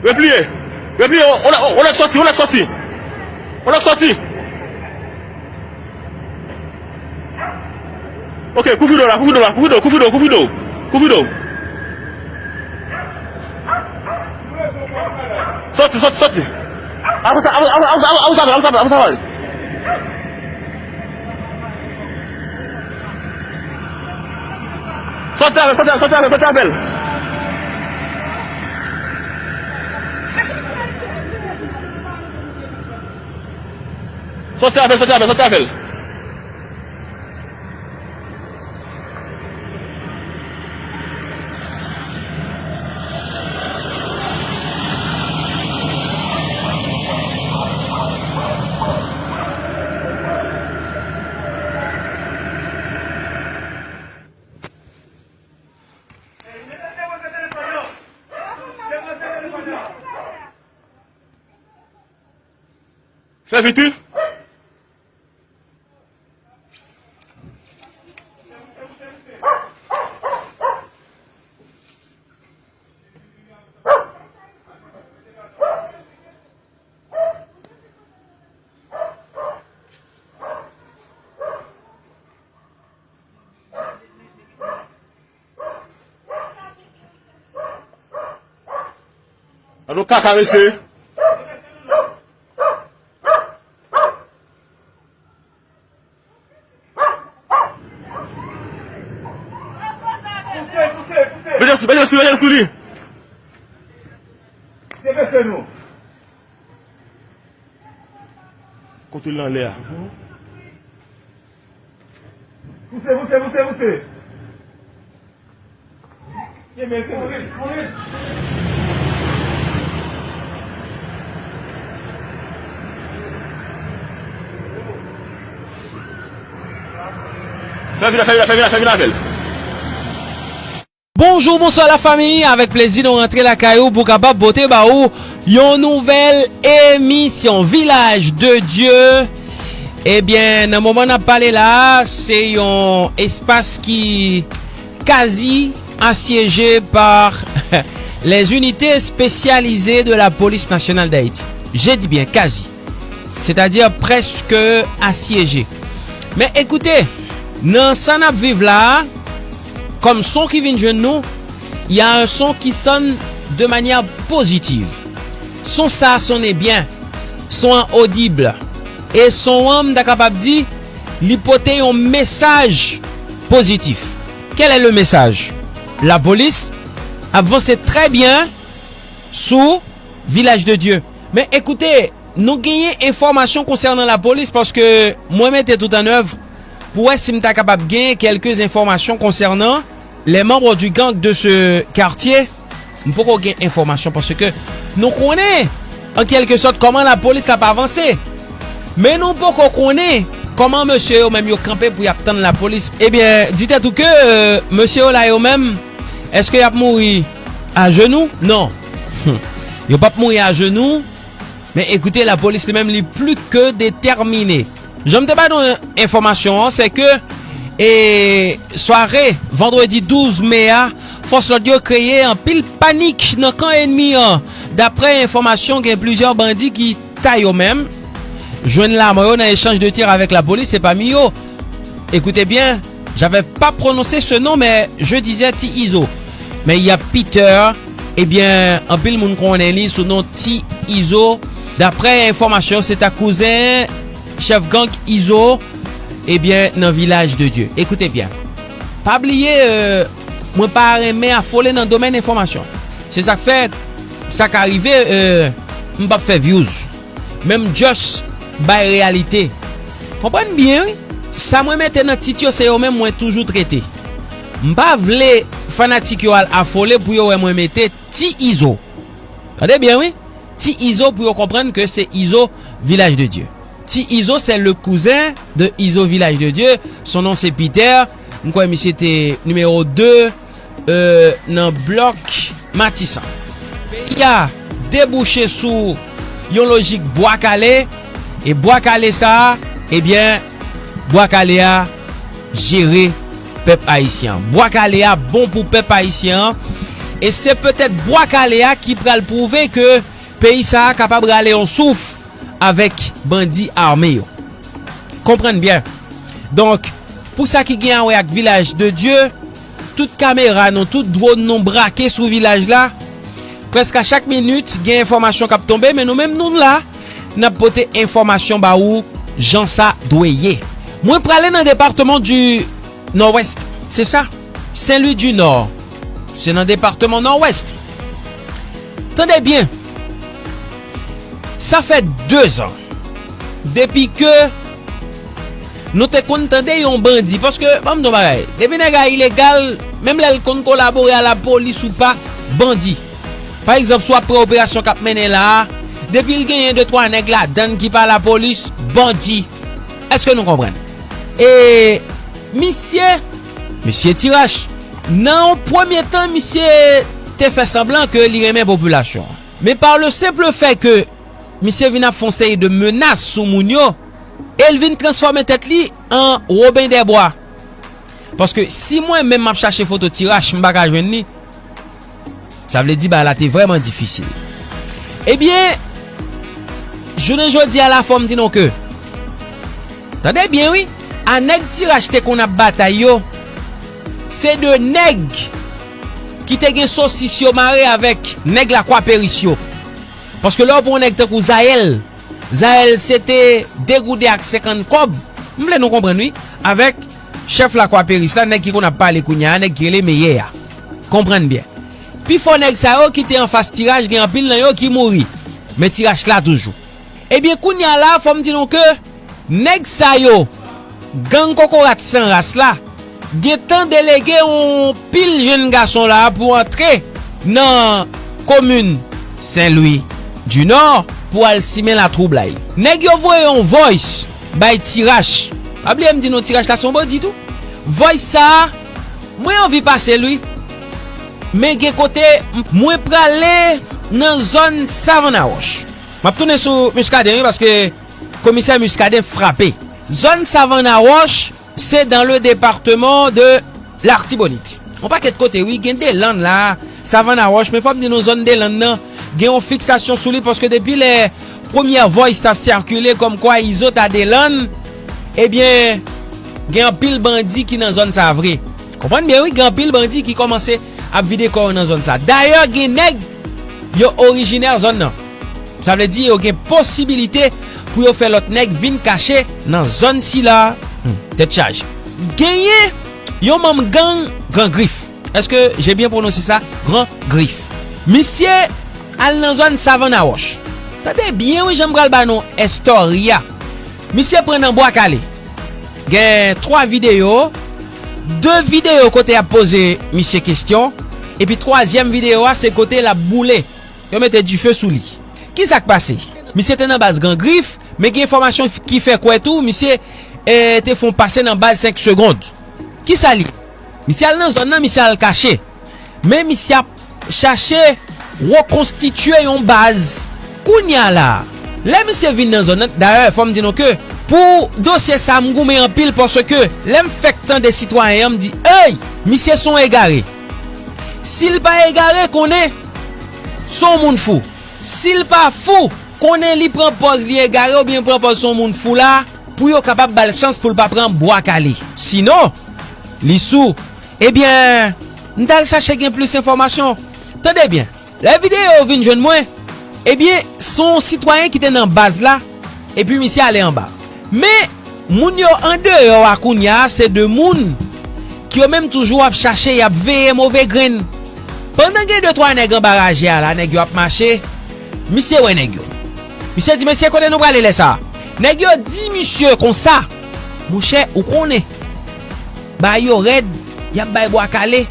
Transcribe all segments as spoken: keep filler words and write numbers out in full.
Repliye. Repliye. On a, on a sòti, on a sòti. On a sòti. Ok, kouvri do la, kouvri do la, kouvri do, kouvri do, kouvri do. Kouvri do. Sòti, sòti, sòti. Avanse, avanse, avanse, avanse, avanse, avanse, avanse. Sòti avè l, sòti avè l, sòti avè l, sòti avè l. Sòti avè l, sòti avè l, sòti avè l. Fè vit wi. Gade yon kaka, mesye. Pouse, pouse, pouse. Mete sou, mete sou, mete sou li. Depeshe nou. Kote l anlè a? Pouse, pouse, pouse, pouse. Kenbe l, kenbe l. Fè vin, fè vin, fè vin, fè vin avè l. Bonjou, bonswa lafanmi, avèk plezi nou rantre lakay ou pou kapab pote ba ou yon nouvèl emisyon Vilaj de Dye. Ebyen, nan moman n ap pale la, se yon espas ki kazi asyeje pa les unités spécialisées de la police nationale d'Haïti. Je dis bien quasi. C'est-à-dire presque assiégé. Men ekoute, nan sa n ap viv la a, kòm son ki vin jwenn nou, y a un son qui sonne de manière positive. Son sa a sonnen byen, son an odib. E son an, m ta kapab di, li pote yon mesaj pozitif. Quel est le message? Lapolis ap vanse trè byen sou Vilaj de Dye. Men ekoute, nou genyen enfòmasyon konsènan lapolis, paske mwen mete tout an èv pou wè si m ta kapab genyen kèlke enfòmasyon konsènan les membres du gang de ce quartier. M poko gen enfòmasyon paske nou konnen, an kèlke sòt, kòman lapolis ap avanse. Men nou poko konnen kòman mesye yo menm yo kanpe pou y ap tann lapolis. Ebyen, di tèt ou ke, euh, mesye yo la yo menm, èske y ap mouri ajenou? Non. Yo p ap mouri ajenou. Men ekoute, lapolis li menm, li pli ke detèmine. Jan m te ba nou enfòmasyon an, se ke, e, sware vandredi douz me a, fòs lòd yo kreye anpil panik nan kan ènmi an. Daprè enfòmasyon, gen plizyè bandi ki ta yo menm jwenn lamò yo nan echanj de tir avèk lapolis, e pami yo, écoutez bien, j'avais pas prononcé ce nom, mais je disais Ti Izo. Men y a Peter, ebyen, anpil moun konnen li sou non Ti Izo. Daprè enfòmasyon, se ta kouzen chèf gang Izo, ebyen, nan Vilaj de Dye. Ekoute byen. Pa bliye, euh, mwen pa renmen afole nan domèn enfòmasyon. Se sa k fè, sa ka rive, euh, m p ap fè views. Men m just bay reyalite. Konprann byen, wi. Sa mwen mete nan tit yo, se yo menm mwen toujou trete. M pa vle fanatik yo al afole pou yo wè mwen mete Ti Izo. Tande byen, wi. Ti Izo pou yo konprann ke se Izo Vilaj de Dye. Ti Izo, c'est le cousin de Izo Vilaj de Dye. Son non se Peter. M kwè misye te nimewo de, euh, nan blòk Matisan. Peyi a debouche sou yon lojik bwa kale, e bwa kale sa a, ebyen, bwa kale a jere pèp ayisyen an. Bwa kale a bon pou pèp ayisyen an, E se petèt Bwa Kale a ki pral pwouve ke peyi sa a kapab rale yon souf avèk bandi ame yo. Konprann byen. Donk, pou sa ki gen a wè ak Vilaj de Dye, tout kamera nou, tout dwòn nou brake sou vilaj la. Prèske a chak minit, gen enfòmasyon k ap tonbe, men nou menm nou la, n ap pote enfòmasyon ba ou jan sa dwe ye. Mwen prale nan depatman di Nòdwès, se sa, Sen Lwi di Nò, se nan depatman Nòdwès. Tande byen, sa fè dezan depi ke nou te konn tande yon bandi, paske, ban m di w bagay, depi nèg la ilegal, menm lè l konn kolabore a lapolis ou pa, bandi. Pa egzanp, si w ap pran operasyon k ap mennen la a, depi l genyen de twa nèg ladann ki pa lapolis, bandi. Èske nou konprann? E misye, mesye Tirach, nan yon premye tan, misye te fè sanblan ke li renmen popilasyon an. Men pa le senp fè ke misye vin ap fè yon seri de menas sou moun yo, e l vin transfòme tèt li an Woben Dèbwa. Paske si mwen menm m ap chache foto Tirach, m pa ka jwenn li, sa vle di bagay la te vrèman difisil. Ebyen, jounen jodi a la, fò m di nou ke, tande byen wi, a nèg Tirach te konn ap batay yo, se de nèg ki te gen sosis yo mare avèk nèg Lakwa Peris yo. Paske lè w pran yon nèg tankou Zayèl, Zayèl se te de gouden ak senkant kòb. M vle nou konprann wi, avèk chèf Lakwa Peris la, nèg ki konn ap pale kounye a, nèg ki rele Meyè a. Konprann byen. Pifò nèg sa yo ki te anfas Tirach, gen anpil nan yo ki mouri. Men Tirach la toujou. Ebyen, kounye a la, fò m di nou ke nèg sa yo, gang kokorat san ras la, gentan delege yon pil jenn gason la pou antre nan komin Sen Lwi di Nò pou al simen latwoublay. Nèg yo voye yon voice bay Tirach. Pa bliye m di nou Tirach la se yon bandi tou. Voice sa a, mwen anvi pase l wi. Men gen kote m-, mwen prale nan zòn Savann a Wòch. M ap tounen sou Muscadin wi, paske komisè Muscadin frape. Zòn Savann a Wòch, se dans le département de l'Artibonite. Yon pakèt kote wi, gen Delann la, Savann a Wòch, men fò m di nou zòn Delann nan, gen yon fiksasyon sou li, paske depi lè premyè voice t ap sikile kòmkwa Izo ta Delann, ebyen, gen anpil bandi ki nan zòn sa vre. Konprann byen wi, gen anpil bandi ki kòmanse ap vide kò yo nan zòn sa. Dayè, gen nèg yo orijinè zòn nan. Sa vle di yo gen posibilite pou yo fè lòt nèg vin kache nan zòn sila. Hmm, tèt chaje. Genyen yon manm gang Gran Grif. Èske j'ai bien prononcé sa? Gran Grif. Misye al nan zòn Savann a Wòch. Tande byen wi, jan m pral ba nou istòri a. Misye pran nan Bwa Kale. Gen twa videyo, de videyo kote y ap poze misye kesyon, epi twazyèm videyo a se kote l ap boule. Yo mete dife sou li. Ki sa k pase? Misye te nan baz Gran Grif, men gen enfòmasyon ki fè kwè tou, misye, eh, te fè yon pase nan baz senk segonn. Ki sa li? Misye al nan zòn nan, misye al kache. Men misye ap chache rekonstitye yon baz. Kounye a la, lè misye vin nan zòn nan, dayè, fò m di nou ke pou dosye sa, m goumen anpil paske lè m fèk tande sitwayen an, m di, ey, misye se yon egare. Si l pa egare, konnen se yon moun fou. Si l pa fou, konnen li pran pòz li egare oubyen pran pòz se yon moun fou la, pou yo kapab ba l chans pou l pa pran Bwa Kale. Sinon, li sou. Ebyen, m t al chache gen plis enfòmasyon. Tande byen, lè videyo yo vin jwenn mwen, ebyen, se yon sitwayen ki te nan baz la, epi misye ale anba. Men, moun yo andeyò a kounye a, se de moun ki yo menm toujou ap chache, y ap veye move grenn. Pandan gen de twa nèg anba raje a la, nèg yo ap mache, misye wè nèg yo. Misye di, mesye, kote nou prale lè sa a? Nèg yo di misye konsa, monchè, ou konnen, bagay yo rèd, y ap bay Bwa Kale.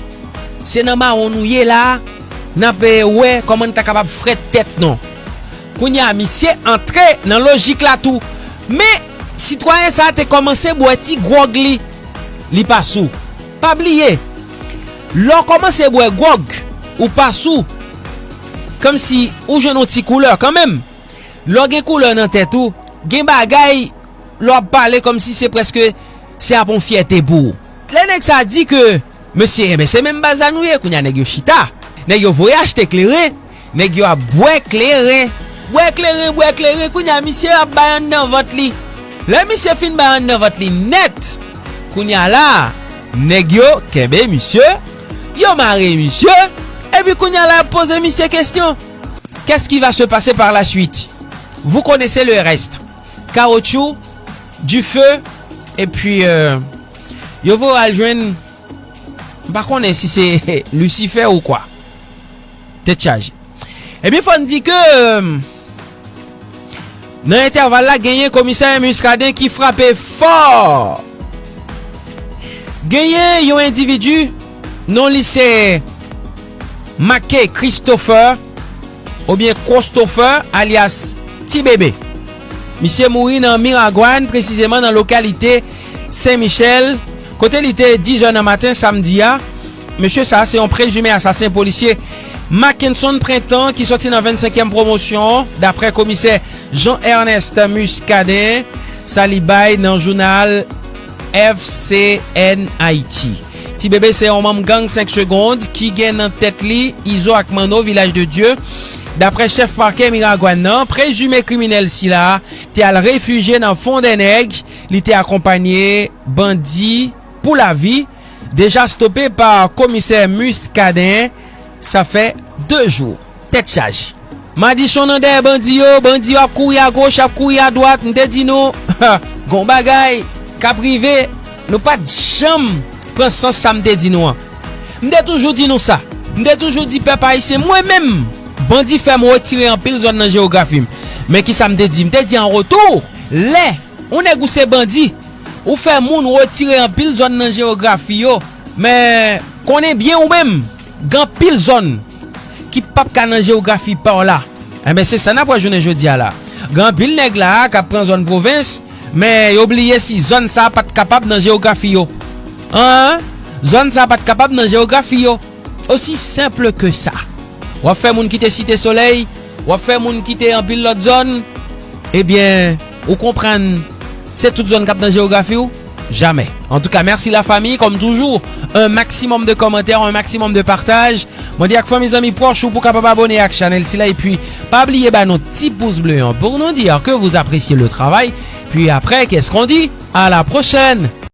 Se nan mawon nou ye la a, n ap, eh, wè kòman n ta kapab frèt tèt nou. Kounye a, misye antre nan lojik la tou. Men, sitwayen sa a te kòmanse bwè ti gwòg li. Li pa sou. Pa bliye, lè w kòmanse bwè gwòg, ou pa sou, kòmsi ou jwenn yon ti koulè kanmenm. Lè w gen koulè nan tèt ou, gen bagay lè w ap pale kòmsi se prèske se ap yon fyète pou ou. Lè nèg sa a di ke, mesye, enben, se menm baz la nou ye, kounye a nèg yo chita. Nèg yo voye achte kleren. Nèg yo ap bwè kleren. Bwè kleren, bwè kleren. Kounye a, misye ap bay anndan vant li. Lè misye fin bay anndan vant li nèt, kounye a la, nèg yo kenbe misye, yo mare misye, epi kounye a la, y ap poze misye kesyon. Qu'est-ce qui va se passer par la suite? Vous connaissez le reste. Caoutchouc, dife, epi, euh, yo voye al jwenn, m pa konnen si se Lucifer ou kwa. Tèt chaje. Ebyen, fò n di ke, euh, nan entèval la, genyen komisè Muscadin ki frape fò. Genyen yon endividi, non li se Mackay Christopher, oubyen Christopher, alyas Ti Bebe. Misye mouri nan Miragwàn, presizeman nan lokalite Sen Michèl, kote li te dis zè nan maten samdi a. Mesye sa a se yon prezime asasen polisye Mackenson Printemps ki sòti nan vennsenkyèm pwomosyon, daprè komisè Jean Ernest Muscadin, sa li bay nan jounal F C N Haiti. Ti Bebe se yon manm gang senk Segond ki gen nan tèt li Izo ak Manno, Vilaj de Dye. Daprè chèf pakè Miragwàn nan, prezime kriminèl sila te al refijye nan Fondènèg, li te akonpanye bandi pou lavi, deja stope pa komisè Muscadin, sa fè de jou. Tèt chaje. Madichon nan dèyè bandi yo, bandi yo ap kouri agoch, ap kouri adwat, m te di nou, gon bagay k ap rive, nou pa t janm pran sans sa m te di nou an. M te toujou di nou sa. M te toujou di pèp ayisyen, mwen menm, bandi fè m retire anpil zòn nan jewografi m. Men kisa m te di? M te di an retou, lè yon nèg ou se bandi, ou fè moun retire anpil zòn nan jewografi yo, men konnen byen ou menm, gen anpil zòn ki p ap ka nan jewografi pa w la. Enben, se sa n ap wè jounen jodi a la. Gen anpil nèg la a k ap pran zòn pwovens, men yo bliye si zòn sa a pa t kapab nan jewografi yo. An? Zòn sa a pa t kapab nan jewografi yo. Osi senp ke sa. W ap fè moun kite Site Solèy, w ap fè moun kite anpil lòt zòn, ebyen, ou konprann, se tout zòn k ap nan jewografi w? Jamè. Antouka, mèsi la fami, kòm toujou, un maximum de commentaires, un maximum de partage. Mwen di ak fanmi, zanmi, pwòch ou pou kapab abone ak chanèl sila, epi pa bliye ba nou ti pous ble an pour nous dire que vous appréciez le travail. Puis après, qu'est-ce qu'on dit? À la prochaine!